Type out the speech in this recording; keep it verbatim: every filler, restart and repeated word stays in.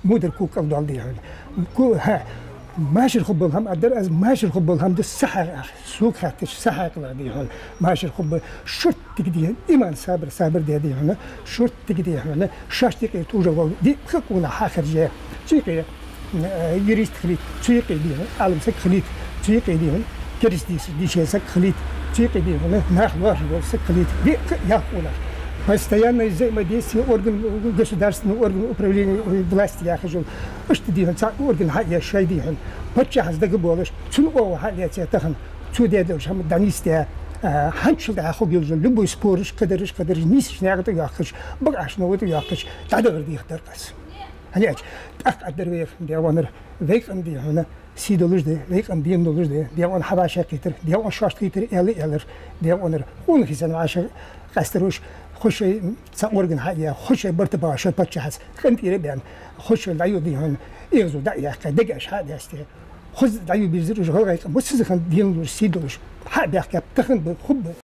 Мудар кукал дол дий хьона. Ку-, ха, машар хуббал хӀама адар аз, машар хуббал хӀама да са хьакъ-, сога хаьттача са хьакъ ла дий хьона. Машар хубба шуртиг дий хьона, иман сабар, сабар де дий хьона, шуртиг дий хьона, шоаш дикъе тужа вол, ди пха куна хьахарже. Цу юкъе, э, юрист хилийт, цу юкъе дий хьона, Ӏалам саг хилийт, цу юкъе дий хьона, керастий дийша саг хилийт, цу юкъе дий хьона, нах лоархӀаш вола саг хилийт. Ди пха яхкъунах. Постоянное взаимодействие орган, государственный орган управления власти яхаш йола. Иштта дий хьона, цхьа орган хьа а еш, шоай дий хьона. Паччахьа дага болаш, цун оагӀув хьа а лаьце тахан, цо даь долаш хӀама дӀанийсде, а, хӀанзчул дӀахо гилжа, любой спораш, кхыдараш, кхыдараш, нийсача наькъа тӀа йоаккхаш, бакъахьарча наькъа тӀа йоаккхаш, дӀадахар дийхадар аз. ХӀана аьлча, тӀаккха адар вайх, дегӀонар, вай къам дий хьона, сий долаш да, вай къам дийна долаш да, дегӀон хьавӀашагӀкхийтар, дегӀон шоашта хийтар, аьла, аьлар, дегӀонар, хӀана хӀисана вӀашагӀкъаьстар уж, хо шоай цхьа орган хьа а яь, хо шоай барта багӀа шоай паччахьаца, къинтӀера баьнна, хо шоай дӀаю дий хьона, эгӀазу дӀа а яьккха, дегаш хьа а даьсте. Хоза дӀаю бирзар уж гӀалгӀай къам, бусаза хана дийна долаш, сий долаш, хьа а баьхкаб, тахан ба, хургба,